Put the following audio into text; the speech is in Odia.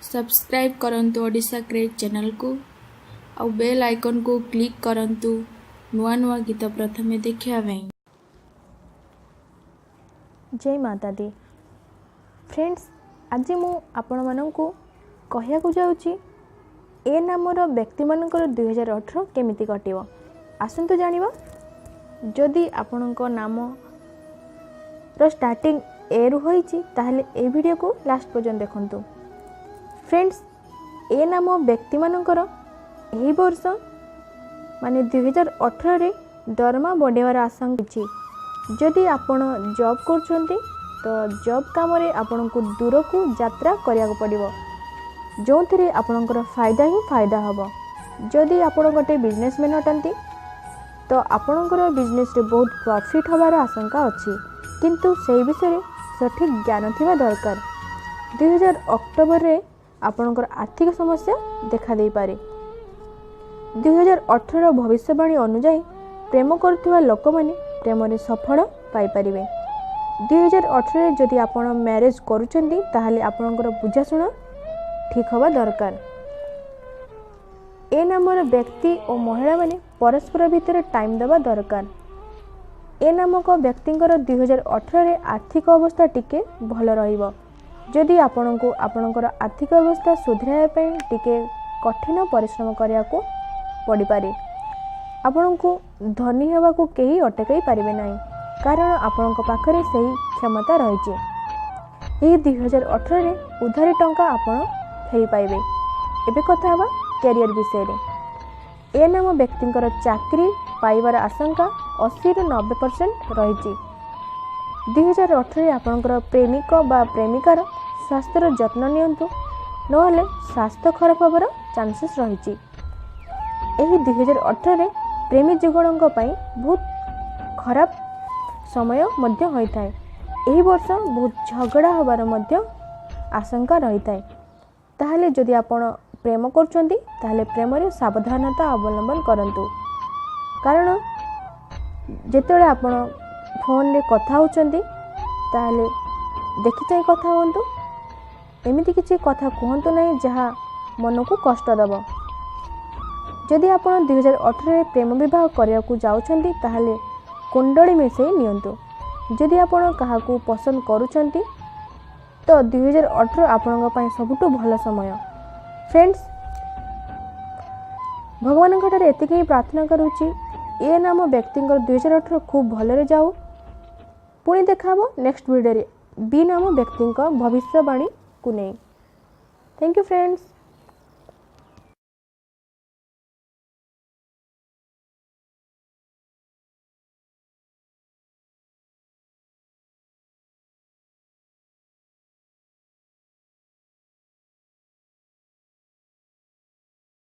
ସବସ୍କ୍ରାଇବ୍ କରନ୍ତୁ ଓଡ଼ିଶା କ୍ରେଜ୍ ଚ୍ୟାନେଲକୁ ଆଉ ବେଲ୍ ଆଇକନ୍କୁ କ୍ଲିକ୍ କରନ୍ତୁ ନୂଆ ନୂଆ ଗୀତ ପ୍ରଥମେ ଦେଖିବା ପାଇଁ। ଜୟ ମାତା ଦି। ଫ୍ରେଣ୍ଡସ୍, ଆଜି ମୁଁ ଆପଣମାନଙ୍କୁ କହିବାକୁ ଯାଉଛି ଏ ନାମର ବ୍ୟକ୍ତିମାନଙ୍କର 2018 କେମିତି କଟିବ। ଆସନ୍ତୁ ଜାଣିବା। ଯଦି ଆପଣଙ୍କ ନାମର ଷ୍ଟାର୍ଟିଂ ଏରୁ ହୋଇଛି, ତାହେଲେ ଏଇ ଭିଡ଼ିଓକୁ ଲାଷ୍ଟ ପର୍ଯ୍ୟନ୍ତ ଦେଖନ୍ତୁ। ଫ୍ରେଣ୍ଡସ୍, ଏ ନାମ ବ୍ୟକ୍ତିମାନଙ୍କର ଏହି ବର୍ଷ ମାନେ 2018ରେ ଦରମା ବଢ଼ିବାର ଆଶା ଅଛି। ଯଦି ଆପଣ ଜବ୍ କରୁଛନ୍ତି, ତ ଜବ୍ କାମରେ ଆପଣଙ୍କୁ ଦୂରକୁ ଯାତ୍ରା କରିବାକୁ ପଡ଼ିବ, ଯେଉଁଥିରେ ଆପଣଙ୍କର ଫାଇଦା ହିଁ ଫାଇଦା ହେବ। ଯଦି ଆପଣ ଗୋଟେ ବିଜନେସମ୍ୟାନ୍ ଅଟନ୍ତି, ତ ଆପଣଙ୍କର ବିଜନେସରେ ବହୁତ ପ୍ରଫିଟ୍ ହେବାର ଆଶଙ୍କା ଅଛି, କିନ୍ତୁ ସେହି ବିଷୟରେ ସଠିକ୍ ଜ୍ଞାନ ଥିବା ଦରକାର। 2000 ଅକ୍ଟୋବରରେ ଆପଣଙ୍କର ଆର୍ଥିକ ସମସ୍ୟା ଦେଖାଦେଇପାରେ। 2018ର ଭବିଷ୍ୟବାଣୀ ଅନୁଯାୟୀ ପ୍ରେମ କରୁଥିବା ଲୋକମାନେ ପ୍ରେମରେ ସଫଳ ପାଇପାରିବେ। 2018ରେ ଯଦି ଆପଣ ମ୍ୟାରେଜ୍ କରୁଛନ୍ତି, ତାହେଲେ ଆପଣଙ୍କର ବୁଝାଶୁଣା ଠିକ୍ ହେବା ଦରକାର। ଏ ନାମର ବ୍ୟକ୍ତି ଓ ମହିଳାମାନେ ପରସ୍ପର ଭିତରେ ଟାଇମ୍ ଦେବା ଦରକାର। ଏ ନାମକ ବ୍ୟକ୍ତିଙ୍କର 2018ରେ ଆର୍ଥିକ ଅବସ୍ଥା ଟିକେ ଭଲ ରହିବ। ଯଦି ଆପଣଙ୍କୁ ଆପଣଙ୍କର ଆର୍ଥିକ ଅବସ୍ଥା ସୁଧାରିବା ପାଇଁ ଟିକେ କଠିନ ପରିଶ୍ରମ କରିବାକୁ ପଡ଼ିପାରେ। ଆପଣଙ୍କୁ ଧନୀ ହେବାକୁ କେହି ଅଟକାଇ ପାରିବେ ନାହିଁ, କାରଣ ଆପଣଙ୍କ ପାଖରେ ସେହି କ୍ଷମତା ରହିଛି। ଏହି 2018ରେ ଉଧାରୀ ଟଙ୍କା ଆପଣ ଫେରି ପାଇବେ। ଏବେ କଥା ହେବା କ୍ୟାରିୟର ବିଷୟରେ। ଏ ନାମ ବ୍ୟକ୍ତିଙ୍କର ଚାକିରି ପାଇବାର ଆଶଙ୍କା 80ରୁ 90% ରହିଛି। 2018ରେ ଆପଣଙ୍କର ପ୍ରେମିକ ବା ପ୍ରେମିକାର ସ୍ୱାସ୍ଥ୍ୟର ଯତ୍ନ ନିଅନ୍ତୁ, ନହେଲେ ସ୍ୱାସ୍ଥ୍ୟ ଖରାପ ହେବାର ଚାନ୍ସେସ୍ ରହିଛି। ଏହି 2018ରେ ପ୍ରେମୀ ଯୁଗଳଙ୍କ ପାଇଁ ବହୁତ ଖରାପ ସମୟ ମଧ୍ୟ ହୋଇଥାଏ। ଏହି ବର୍ଷ ବହୁତ ଝଗଡ଼ା ହେବାର ମଧ୍ୟ ଆଶଙ୍କା ରହିଥାଏ। ତାହେଲେ ଯଦି ଆପଣ ପ୍ରେମ କରୁଛନ୍ତି, ତାହେଲେ ପ୍ରେମରେ ସାବଧାନତା ଅବଲମ୍ବନ କରନ୍ତୁ, କାରଣ ଯେତେବେଳେ ଆପଣ ଫୋନରେ କଥା ହେଉଛନ୍ତି, ତାହେଲେ ଦେଖି ଚାହିଁ କଥା ହୁଅନ୍ତୁ। ଏମିତି କିଛି କଥା କୁହନ୍ତୁ ନାହିଁ ଯାହା ମନକୁ କଷ୍ଟ ଦେବ। ଯଦି ଆପଣ 2018ରେ ପ୍ରେମ ବିବାହ କରିବାକୁ ଯାଉଛନ୍ତି, ତାହେଲେ କୁଣ୍ଡଳୀ ମିଶାଇ ନିଅନ୍ତୁ। ଯଦି ଆପଣ କାହାକୁ ପସନ୍ଦ କରୁଛନ୍ତି, ତ 2018 ଆପଣଙ୍କ ପାଇଁ ସବୁଠୁ ଭଲ ସମୟ। ଫ୍ରେଣ୍ଡସ୍, ଭଗବାନଙ୍କ ଠାରେ ଏତିକି ହିଁ ପ୍ରାର୍ଥନା କରୁଛି, ଏ ନାମ ବ୍ୟକ୍ତିଙ୍କର 2018 ଖୁବ୍ ଭଲରେ ଯାଉ। ପୁଣି ଦେଖା ହେବ ନେକ୍ସଟ ଭିଡ଼ିଓରେ ବି ନାମ ବ୍ୟକ୍ତିଙ୍କ ଭବିଷ୍ୟବାଣୀକୁ ନେଇ। Thank you friends.